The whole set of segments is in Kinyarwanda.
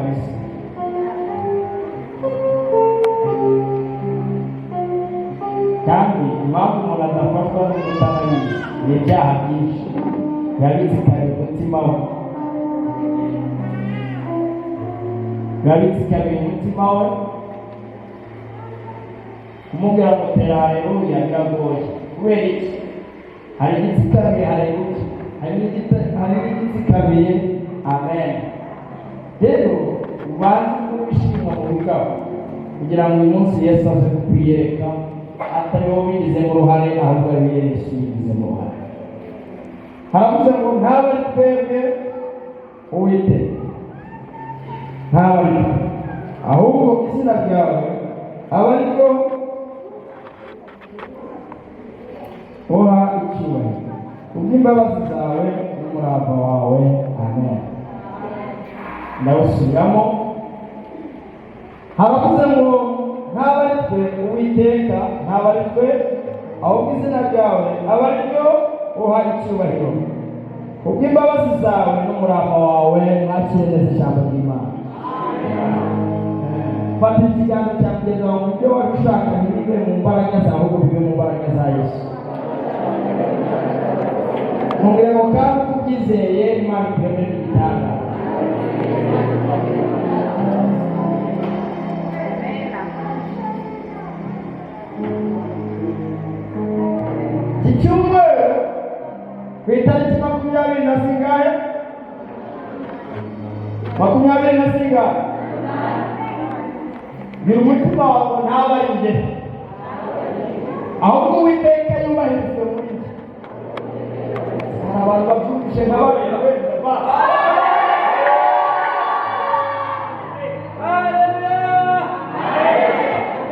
Kabisa. Kandi impamvu umuntu adafashwa n'ubutanabizi ni ibyaha byinshi biba bitsikamiye umutima we, biba bitsikamiye umutima we. Kumubwira ngo tera haleluya biragoye. Kubera iki? Hari igitsikamiye haleluya, hari n'igitsikamiye amen. Rero ubanze kubishima mu bikapu kugira ngo uyu munsi Yesu aze kukwiyereka, atari wowe ubigizemo uruhare, ahubwo ari Yesu ubigizemo uruhare. Haravuze ngo ntaba ari twebwe, Uwiteka, ntaba ari twe, ahubwo izina ryawe aba ari ryo uha icyubahiro kubw'imbabazi zawe n'umurava wawe. Amen. Ndawusubiramo. Haravuze ngo ntaba ari twe, Uwiteka, ntaba ari twe, ahubwo izina ryawe aba ari ryo uha icyubahiro kubw'imbabazi zawe n'umurava wawe. Mwakire neza ijambo ry'Imana. Fata ikiganza cya mugenzi wawe mu byo wari ushaka, ntibibe mu mbaraga zawe, ahubwo bibe mu mbaraga za Yesu. Mubwire ngo kandi uko ubyizeye, Imana ikuremere igitangaza. Iki cyumweru ku itariki 20 na zingahe? 20 na zingahe? Bwira umutima wawe ntaba ari njye, ahubwo Uwiteka yubahirizwe muri njye. Hari abantu babyumvise nka babiri wenda ba.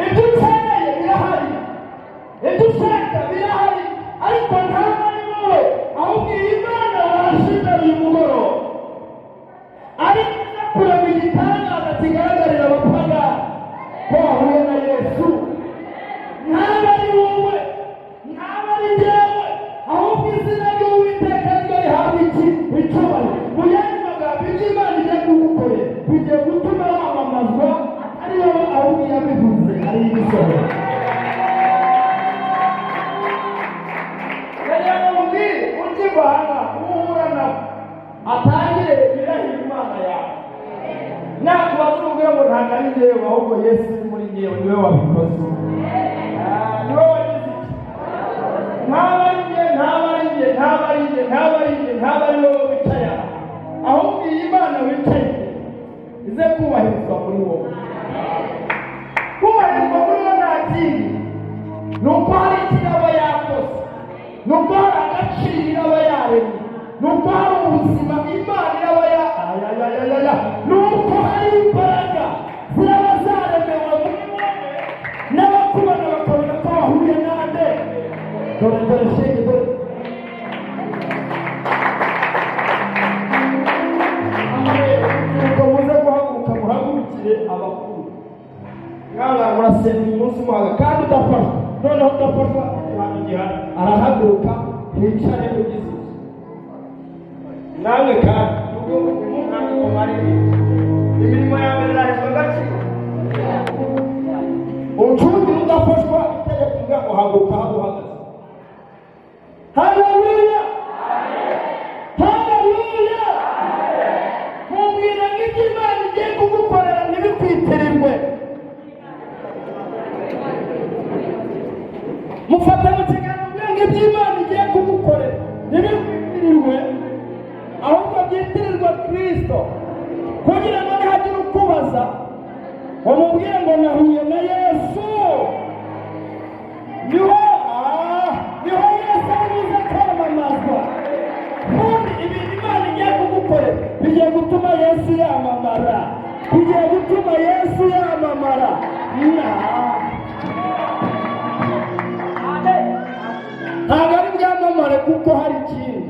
Ibyo ukeneye birahari, ibyo ushaka birahari, ariko ntabwo ari wowe, ahubwo iyi Mana washinze uyu mugoroba ari kurema igitangaza kigaragarira abapagani ko wahuye na Yesu. Ntabwo ari wowe, ntabwo ari njyewe, ahubwo izina ry'Uwiteka ryo rihabwa iki? Icyubahiro. Mu yandi magambo, ibyo Imana igiye kugukorera bigiye gutuma wamamazwa, atari wowe, ahubwo iyabivuze ari ibisohora. Rero mubwire ukivana uhura nawe atangire birahira Imana yawe. Nakubaza umubwire ngo ntabwo ari njyewe, ahubwo Yesu uri muri njyewe niwe wabikoze. Ah, niwe wagize iki. Ntaba ari njye, ntaba ari njye, ntaba ari njye, ntaba ari njye, ntaba ari wowe wicaye aha, ahubwo iyi Mana wicaye ize kubahirizwa muri wowe. Kubahirizwa muri wowe nta kindi, ni uko hari icyo aba yakoze, ni uko hari agaciro iraba yaremye, ni uko hari ubuzima Imana iraba ya ayayayaya, ni uko hari imbaraga ziraba zaremewe muri wowe, n'abakubona bakabona ko wahuye nande. Dore, dore shenge, dore. Nuko muze guhaguruka, muhagurukire abakuru. Mwana, murasenga uyu munsi muhaga kandi udafashwa, noneho udafashwa igihano gihana arahaguruka wicare ugize iki. Namwe kandi ntimukande ngo mwaririmbye imirimo ya mbere irahezwa agaciro. Ucungire udafashwa itegeko rivuga ngo haguruka aho uhagaze. Haleluya, haleluya! Mubwira ngo ibyo Imana igiye kugukorera ntibikwitirirwe. Mufata mu kiganza ubwira ngo ibyo Imana igiye kugukorera ntibikwitirirwe, ahubwo byitirirwa Kristo, kugira ngo nihagira ukubaza umubwire ngo nahuye na Yesu. Niho niho Yesu ari buze kwamamazwa. Ubundi ibintu Imana igiye kugukorera bigiye gutuma Yesu yamamara, bigiye gutuma Yesu yamamara. Ntabwo ari bwamamare kuko hari ikindi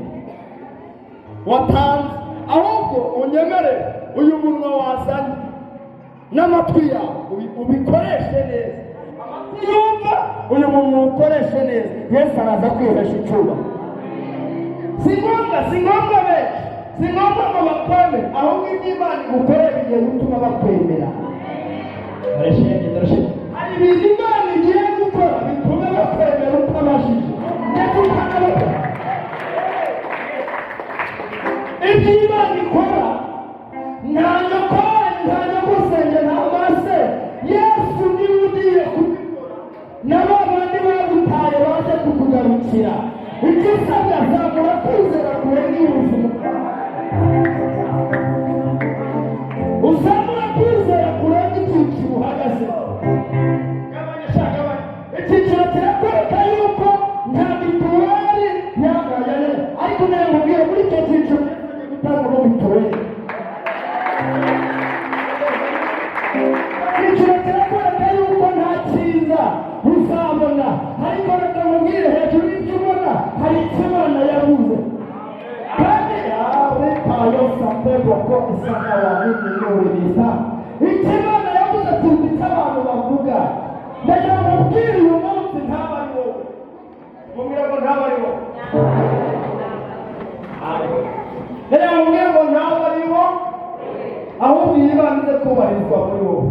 watanze, ahubwo unyemere uyu munwa wazanye n'amatwi yawe ubikoreshe neza. Amatwi yumva, uyu munwa uwukoreshe neza, Yesu araza kwihesha icyubahiro. Si ngombwa, si ngombwa benshi, si ngombwa ngo bakome. Ahubwo ibyo Imana igukorera bigiye gutuma bakwemera. Barashimye, barashimye. Hari ibintu Imana igiye gukora bituma bakwemera utabashije ndetse utanabakora. Ibyo Imana ikora, nta nyoko, nta nyogosenge, nta mase. Yesu niwe ugiye kubikora, na ba bandi bagutaye baje kukugarukira. Icyo usabwa, zamura kwizera kurenga ubuzima bwawe, uzamura kwizera kurenga icyiciro uhagazeho. Gabanya sha, gabanya. Icyiciro kirakwereka yuko nta mituweli yagaye, ariko nawe mubwire, muri icyo cyiciro gutanga mituweli. Icyiciro kirakwereka yuko nta cyiza uzabona, ariko reka mubwire, hejuru y'ibyo ubona hari icyo Imana yavuze. Kandi yawe payo sapebo ko isanga wamini n'uwibisa, icyo Imana yavuze tuzi icyo abantu bavuga. Ndagira ngo mubwire, uyu munsi ntaba ari wowe. Mubwire ngo ntaba ari wowe. Ndagira ngo mubwire ngo ntaba ari wowe, ahubwo iyi Imana ize kubahirizwa muri wowe.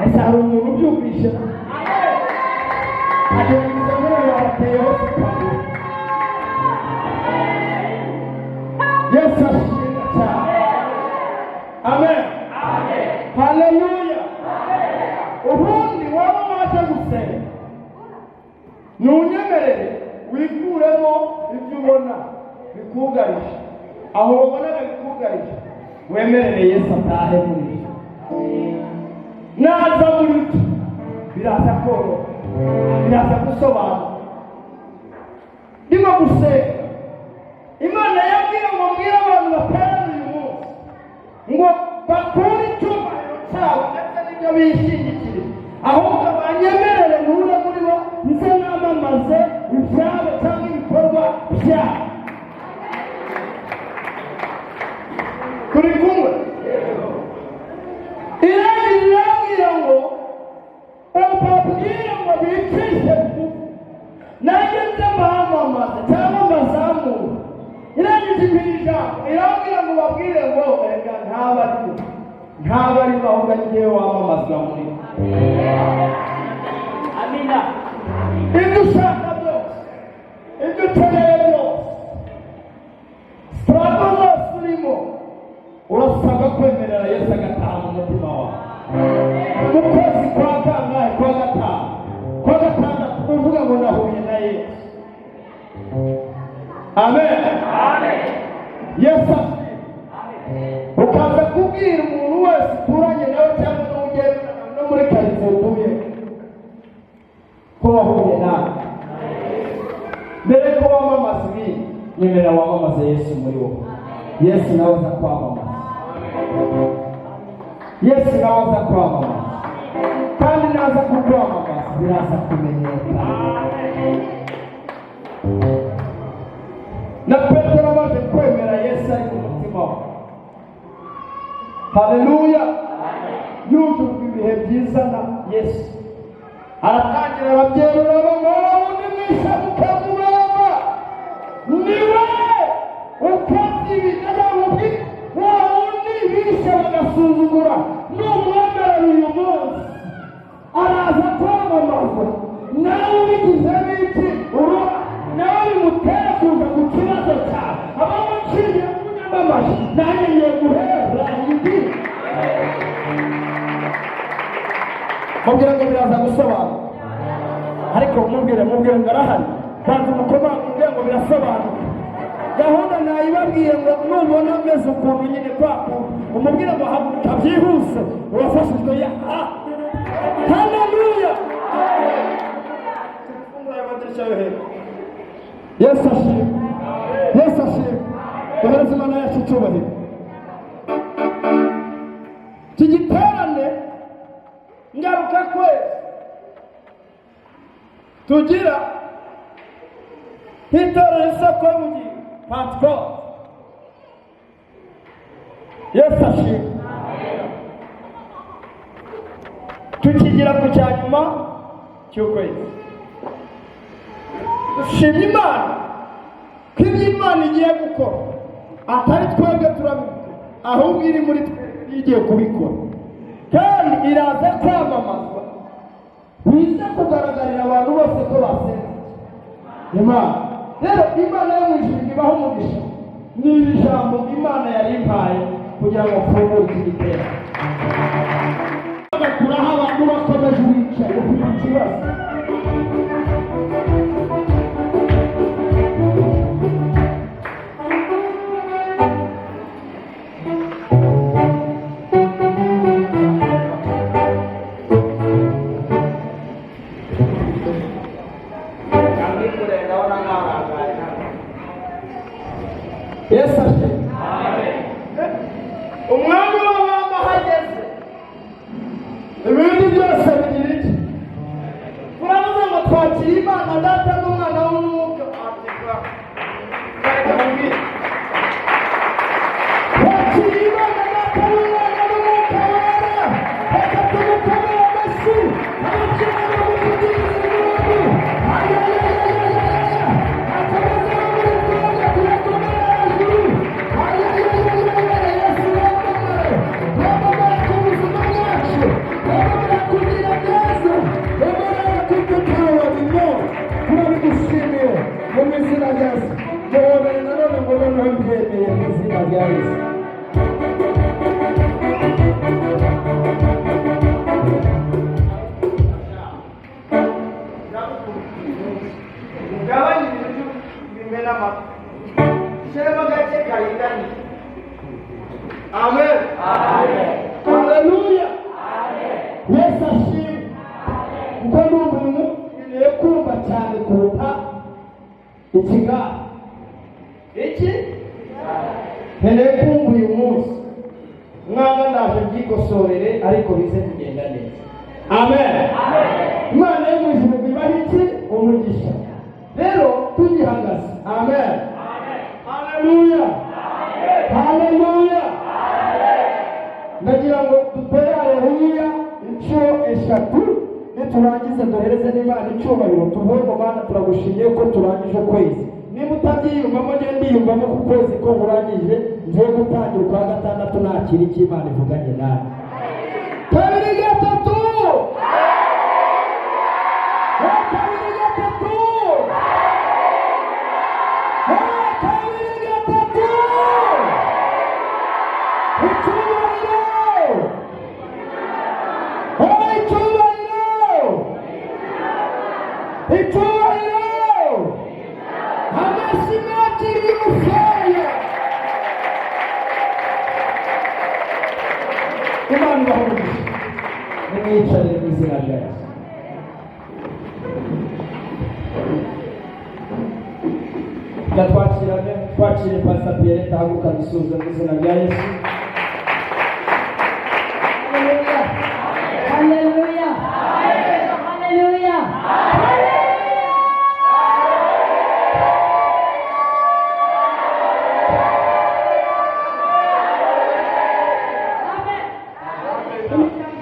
Ese hari umuntu ubyumvishe? Agerageza muri wabateyeho siporo. Yesu ashimwe cyane. Amen, haleluya. Ubundi waba waje gusenga, ntunyemerere wikuremo ibyo ubona bikugarije, aho wabonaga bikugarije, wemerere Yesu atahe muri byo. Naza muri byo, biraza koroha, biraza gusobanuka. Ndimo gusenga, Imana yabwiye ngo mbwire abantu baterane uyu munsi ngo bakure icyubahiro cyabo ndetse n'ibyo bishingikirije, ahubwo banyemerere nture muri bo, nze namamaze ibyabo cyangwa ibikorwa byabo. Turi kumwe? Irangije irambwira ngo ubabwire ngo bicishe bugufi, nanjye nze mbamamaze cyangwa mbazamure. Irangije imbere ijambo, irambwira ngo ubabwire ngo erega ntaba ari bo, ntaba ari bo, ahubwo ari jyewe wamamazwa muri bo. Amina. Ibyo ushaka byose, ibyo ukeneye byose, struggle zose urimo, urasabwa kwemerera Yesu agataha mu mutima wawe. Mu kwezi kwa kangahe? Kwa gatanu, kwa gatandatu, uvuga ngo nahuye na Yesu. Amen. Yesu ashimwe. Ukaza kubwira umuntu wese uturanye nawe cyangwa n'ugendana no muri karitsiye utuye ko wahuye nawe. Mbere ko wamamaza ibindi, nyemerera wamamaze Yesu muri wowe. Yesu nawe aza kwamamaza, Yesu nawe aza kwamamaza, kandi naza kukwamamaza biraza kumenyekana. Na Petero amaze kwemera Yesu ari ku mutima we, haleluya, yujujwe ibihe byiza na Yesu, aratangira arabyerura ngo undi mwisha mukamubamba niwe ukoze ibi. N'abamubwi wa wundi bishe bagasuzugura, numwemerera uyu munsi araza kwamamazwa, nawe ubigizemo iki uruha, nawe bimutera kuza ku kibazo cyawe. Abamuciye munyamamaje, nanjye ngiye guhera indi. Mubwire ngo biraza gusobanuka, ariko mubwire, mubwire ngo arahari. Banza umukomanga, mubwire ngo birasobanuka. Gahunda nayibabwiye ngo nubona ameze ukuntu nyine kwa kuntu, umubwire ngo haguruka byihuse, urafashijwe ya haleluya. Fungura ayo madirishya yo hepfo. Yesu ashimwe, Yesu ashimwe. Duhereze Imana yacu icyubahiro. Iki giterane ngaruka kwezi tugira nk'itorero Isoko y'Ubugingo Pantekote, Yesu ashimwe, tukigira ku cya nyuma cy'ukwezi. Dushimye Imana ko ibyo Imana igiye gukora atari twebwe turabivuga, Ahubwo iri muri twe igiye kubikora, kandi iraza kwamamazwa, biza kugaragarira abantu bose ko basenze Imana. Rero Imana yo mu ijuru ibaho umugisha. Ni iri jambo Imana yari impaye kugira ngo mfungure iki giterane. Bagakuraho abantu bakomeje, wicaye ufite ikibazo. Ndabona nkarangaye. Yesu ashimwe. Umwami w'abami ahageze, ibindi byose bigira iki? Turavuze ngo twakira Imana Data n'Umwana w'Umwuka. Reka mubwire. Twakira Imana Data n'Umwana n'Umwuka Wera. Reka tumukomere amashyi, abakiriya bamuvugirize impundu. Ayayayayaya, akomeze no muri twebwe, tuyakomere hejuru. Ayayayayaya, Yesu wamamare, wamamare ku buzima bwacu, wamamare kugira neza, wamamare kudutabara. Turabigushimiye mu izina rya Yesu. Muhobere nanone ngo noneho mbyemeye mu izina rya Yesu. Ugabanye ibintu bimena amata, ushyiremo gake karinganiye. Amen. Haleluya! Yesu ashimwe, kuko ndumva uyu munsi nkeneye kumva cyane kuruta ikigare. Iki nkeneye kumva uyu munsi. Mwana, ndaje mbyikosorere, ariko bize kugenda neza. Amen. Imana yo mu ijuru ibaha iki? Umugisha. Rero tugihagaze, amen. Haleluya, haleluya! Ndagira ngo dutere haleluya inshuro eshatu, niturangiza duhereze n'Imana icyubahiro, tuvuge ngo: "Mana, turagushimiye ko turangije ukwezi." Niba utabyiyumvamo, njye ndiyumvamo ku kwezi ko nkurangije, ngiye gutangira ukwa gatandatu nakira icyo Imana ivuganye nawe. Kabiri, gatatu. Oh, kabiri, gatatu. Oh, kabiri, gatatu. Icyubahiro! Oh, icyubahiro, icyubahiro! Amashyi menshi y'umusaya. Imana ibahe umugisha. Nimwicarire mu izina rya Yesu. Twakirane, twakire Pastor Pierre, tahaguruka dusuhuze mu izina rya Yesu. Haleluya. Haleluya. Haleluya. Amen.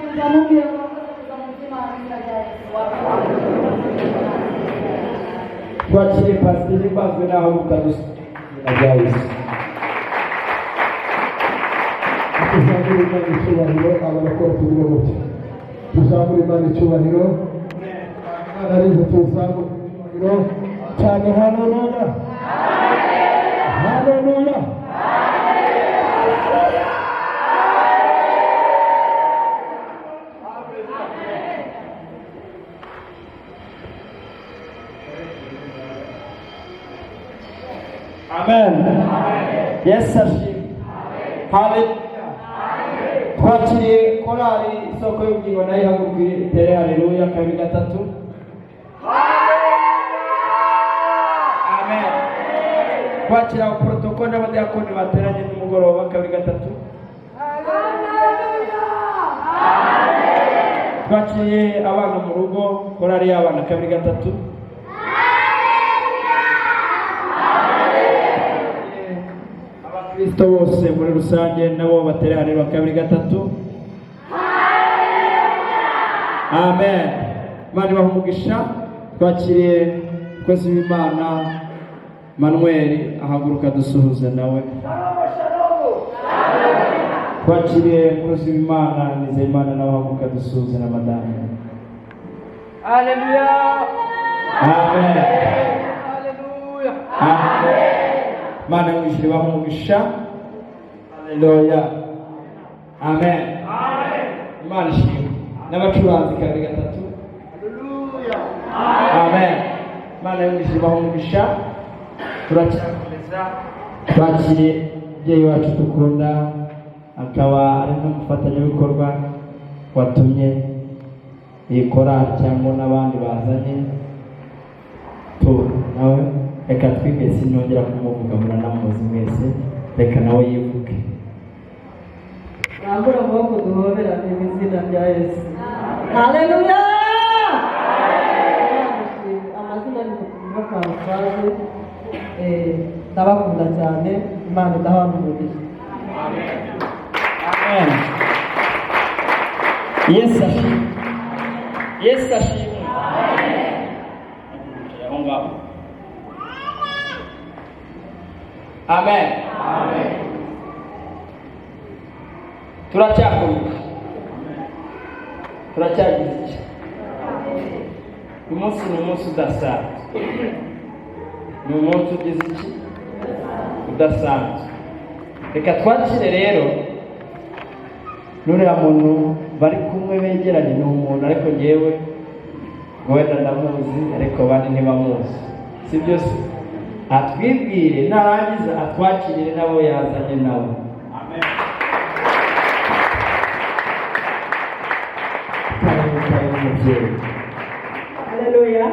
Imigambi ya Mungu ya kuongoza mzima wa izina rya Yesu. Twakire Pasiteri Mbazwe, nahaguruka dusuhuze mu izina rya Yesu. Tuzamure Imana icyubahiro. Abarokore tugire gutya, tuzamure Imana icyubahiro. Imana arize, tuzamure icyubahiro cyane. Haleluya, haleluya! Amen. Yesu ashimwe. Haleluya! Twakiriye korali Isoko y'Ubugingo, nayo ihaguruka itere haleluya. Kabiri, gatatu. Amen. Twakira protocole n'abadiyakoni bateranye nimugoroba. Kabiri, gatatu. Twakiriye abana mu rugo, korali y'abana. Kabiri, gatatu. Abakristo bose muri rusange nabo batere haleluya. Kabiri, gatatu. Amen. Imana ibaha umugisha. Twakiriye umukozi w'Imana Manuel, ahaguruka dusuhuze nawe. Shalom, shalom. Twakiriye umukozi w'Imana Nizeyimana, nawe haguruka dusuhuze na madamu. Haleluya. Amen. Haleluya. Amen. Imana yo mu ijuru ibahe umugisha. Haleluya, amen. Imana ishimwe. N'abacuranzi, kabiri, gatatu. Haleluya. Amen. Imana yo mu ijuru ibahe umugisha. Turacyakomeza, twakiriye umubyeyi wacu dukunda, akaba ari n'umufatanyabikorwa watumye iyi korali cyangwa n'abandi bazanye tu nawe. Reka twige, sinongera kumuvuga, muranamuzi mwese. Reka nawe yivuge. Rambura amaboko duhoberane mu izina rya Yesu. Haleluya! Amazina ni Mukumva Françoise. Ndabakunda cyane, Imana idaha umugisha. Amen. Yesu ashimwe, Yesu ashimwe. Aho ngaho. Amen. Turacyakomeza, turacyagize iki? Uyu munsi ni umunsi udasanzwe, ni umunsi ugize iki? Udasanzwe. Reka twakire rero n'uriya muntu bari kumwe begeranye. Ni umuntu, ariko ngewe wenda ndamuzi, ariko abandi ntibamuzi, si byo se? Atwibwire, narangiza atwakirire n'abo yazanye nabo. Karibu, karibu mubyeyi. Haleluya!